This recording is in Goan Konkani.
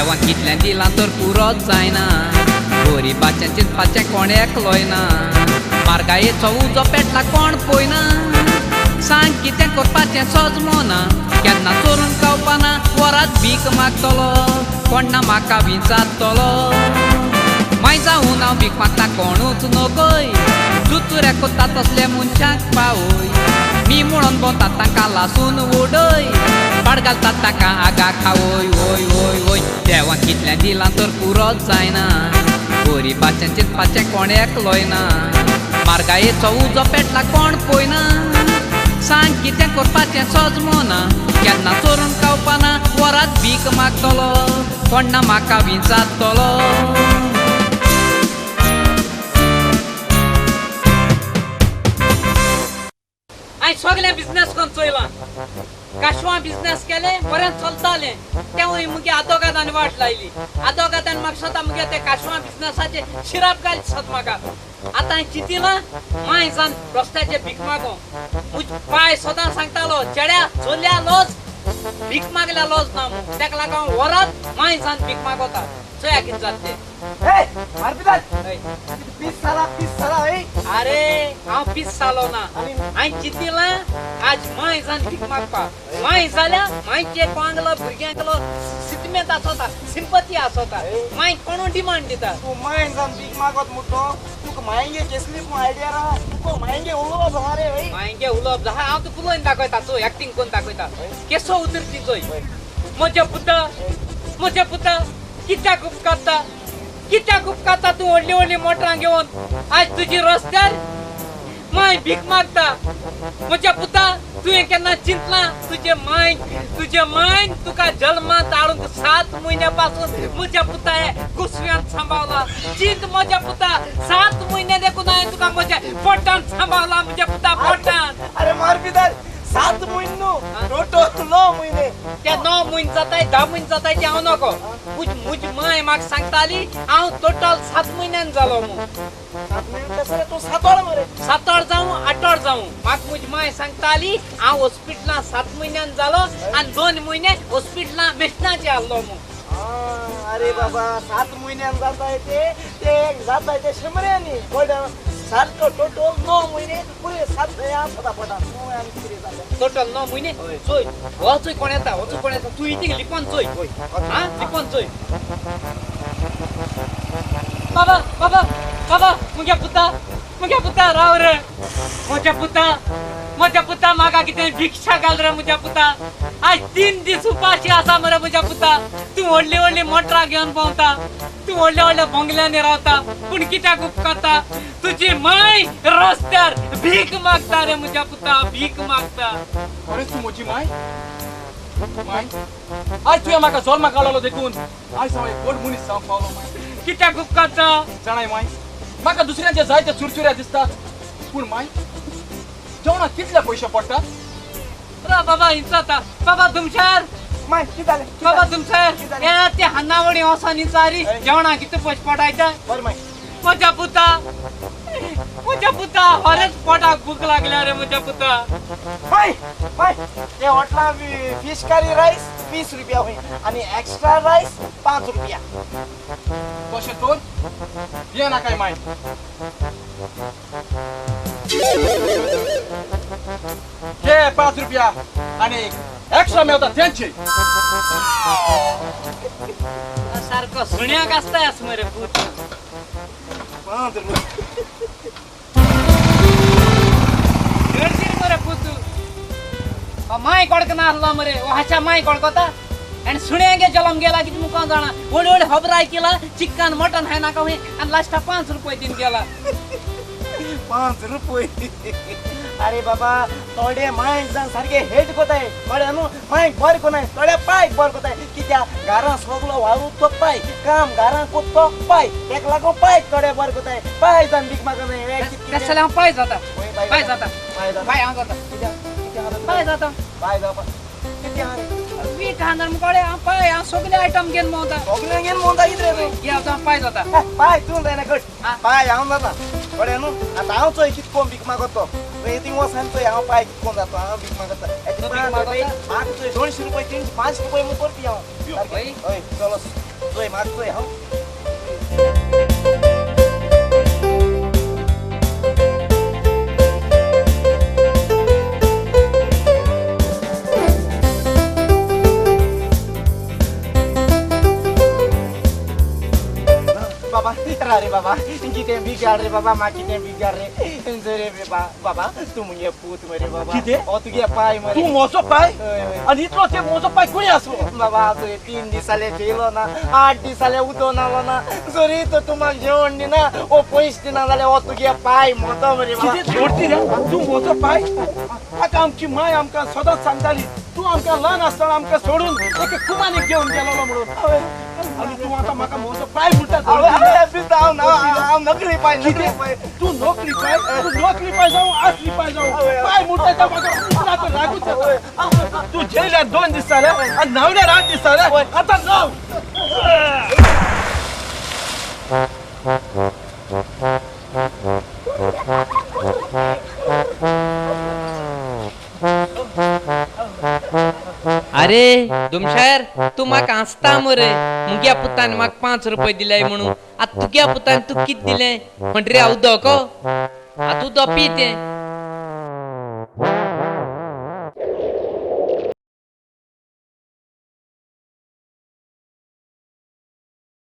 देवान कितलें दिलां तर पुरोच जायना गरिबाचें चिंतपाचें कोण एकलोय ना मार्गायेचो उजो पेटला कोण पळयना सांग कितें करपाचें सजमना केन्ना चोरून खावपाना वरात भीक मागतलो कोण ना म्हाका विचारतलो माय जावन हांव भीक मागता कोणूच नकय जुतुरे कोत्ता तसले मनशांक पावय मी म्हणून भोंवता तांकां लासून उडय पाड घालतात तांकां आगा खावय ओय ओय ओय देवान कितलें दिलां तर पुरोच जायना गरिबाचें चिंतपाचें कोण एकलोय ना मार्गायेचो उजो पेटला कोण पळयना सांग कितें करपाचें सजमना केन्ना चोरून खावपाना वरात भीक मागतलो कोण ना म्हाका विचारतलो. हांवें सगळें बिजनेस करून चोयलां काशवां बिजनेस केलें बरें चलतालें तेवूय मुगे आदोगादान वाट लायली आदोगादान म्हाका सदां मुगे ते काशवां बिजनेसाचे शिराप घाल दिसत म्हाका. आतां हांवें चिंतिलां माय जावन रस्त्याचे भीक मागो म्हज पाय सदां सांगतालो चेड्या चलया लॉज भीक मागल्या लॉज ना म्हूण ताका लागून हांव वरात माय जावन भीक मागोता चोया कितें जाता तें. अरे हांव पीस जालो ना हांवें चिंतिलां आज माय जावन भीक मागपाक माय जाल्यार मायचे कोणागलो भुरग्यांकलो सितमेंत आसता सिंपती आसता माय कोणू डिमांड दिता. तूं माय जावन भीक मागत म्हणटो तुका मायंगे केसली पूण आयडिया आहा तुका मायंगे उलोवप जाहा रे. मायंगे उलोवप जाहा हांव तुका उलोवन दाखयता चोय एक्टींग करून दाखयता केसो उतरती चोय. म्हज्या पुता म्हज्या पुता कित्याक उपकारता कित्याक उपकारता तूं व्हडली व्हडली मोटरां घेवन आज तुजी रस्त्यार माय भीक मागता. म्हज्या पुता तुवें केन्ना चिंतलां तुजे मायन तुजे मायन तुका जल्मांत हाडूंक 7 म्हयन्या पासून म्हज्या पुता हे कुसव्यान सांबावला. चिंत म्हज्या पुता 7 म्हयने देखून हांवें तुका म्हज्या पोटान सांबावला म्हज्या पुता पोटान. अरे मारपिदार 7 म्हयने न्हू टोटल 9 म्हयने ते 9 म्हयने जाताय 10 म्हयने जाताय ते हांव नको म्हजी माय म्हाका सांगताली हांव टोटल 7 म्हयन्यान जालो म्हूण. 7 म्हयने तशें तूं 7 वर मरे 7 वर जावं 8 वर जावं म्हाका म्हजी माय सांगताली हांव हॉस्पिटलां 7 म्हयन्यान जालो आनी 2 म्हयने हॉस्पिटलां मेशनाचे आहलो म्हूण. अरे बाबा 7 म्हयन्यान जाताय ते ते जाताय ते शंबऱ्यांनी सारको टोटल 9 म्हयने पुरे 7 आसता पोटान टोटल 9 म्हयने. चोय हो चोय कोण येता हो चोय कोण येता तूं इतली लिपोन चोय आं लिपोन चोय. बाबा बाबा बाबा मुग्या पुता राव रे म्हज्या पुता म्हाका कितें भिक्षा घाल रे म्हज्या पुता आज 3 दीस उपाशी आसा मरे म्हज्या पुता. तूं व्हडली व्हडली मोटरां घेवन भोंवता तूं व्हडल्या व्हडल्या बंगल्यांनी रावता पूण कित्याक उपकारता तुजी माय रस्त्यार भीक मागता रे म्हज्या पुता भीक मागता. खरेंच तूं म्हजी माय माय आज तुवें म्हाका जल्माक घाललो देखून आज हांव एक व्हड मनीस जावंक पावलो माय. कित्याक उपकारता जाणाय माय म्हाका दुसऱ्यांचे जायते चुरचुऱ्या दिसतात पूण माय जेवणाक कितले पयशे पडटात. रा बाबा हिंचाता बाबा तुमच्यार माय कितें जालें बाबा तुमच्यार हे ते हान्नावडी वचोन हिंचारी जेवणाक कितले पयशे पडायता. बरें माय म्हज्या पुता म्हज्या पुता खरेंच पोटाक भूक लागल्या रे म्हज्या पुता. माय माय ते हॉटेलां फीश करी रायस 20 रुपया हुंय आनी एक्स्ट्रा रायस 5 रुपया. तशें तर ये नाकाय माय घे 5 रुपया आनी एक्स्ट्रा मेवता तेंचे. सारको सुण्याक आसता आस मरे पूत 5 रुपया गडशीर मरे पूत माय कोडक नासलो मरे हाच्या माय कोडकोता आनी सुण्यागे जल्म गेला कितें मुखार जाणा व्हडली व्हडली खबर आयकिला चिकन मटन खाय नाका खंय आनी लास्टाक 5 रुपये दिवन गेला. 5 रुपये अरे बाबा थोडे मायक जावन सारके हेट कोताय थोडे न्हू मायक बरें कोनाय थोडे पायक बरें कोताय कित्याक घरां सगलो वाळू तो पाय काम घरां कोत्तो पाय तेका लागून पायक थोडे बरें कोताय पाय जावन भीक मागनाय. तशें जाल्यार हांव पाय जाता पाय जाता पाय हांव जाता पाय जाता पाय जावपा कितें आहा रे वीट हांदर मुकोडे हांव पाय हांव सगळे आयटम घेवन भोंवता सगळे घेवन भोंवता कितें रे तूं घे हांव पाय जाता पाय तूं जायना कट पाय हांव जाता कळ्ळें न्हू आतां हांव चोय कितें कोण भीक मागत तो थंय वचून चोय हांव पाय कितें कोण जाता हांव भीक मागता म्हाका चोय 200 रुपये 300 5 रुपये म्हूण करपी हांव. हय चलो. चोय म्हाका चोय हांव. बाबा रा रे बाबा कितें बिगाड रे बाबा मा कितें बिगाड रे जरे रे बाबा तूं मुगे पूत मरे बाबा. कितें? हो तुगे पाय मरे. तूं म्हजो पाय? हय, हय. आनी इतलो ते म्हजो पाय खंय आसलो? बाबा तुवें 3 दीस जाले जेयलो ना, 8 दीस जाले उदो नालो ना, जरी तर तूं म्हाका जेवण दिना ओ पयशे दिना जाल्यार हो तुगे पाय मोतो मरे बाबा. कितें धोडती रे तूं म्हजो पाय? आतां आमची माय आमकां सदांच सांगताली तूं आमकां ल्हान आसतना आमकां सोडून एके कुमानीक घेवन गेलोलो म्हणून. आनी तूं आतां म्हाका म्हजो पाय म्हणटा? हांव नकली पाय, नकली पाय. तूं नोकरी पाय, तूं नोकरी पाय जावं असली पाय जावं, पाय म्हणटा तो म्हाका उतराचो रागूच येता. तूं जेयल्यार 2 दीस जाले आनी न्हांवल्यार 8 दीस जाले, आतां न्हांव. अरे दुमशायर तूं म्हाका हांसता मरे. मुग्या पुतान म्हाका 5 रुपये दिले म्हणून आतां तुग्या पुतान तूं कितें दिलें? म्हणटरी हांव उदक आतां उदक पी तें.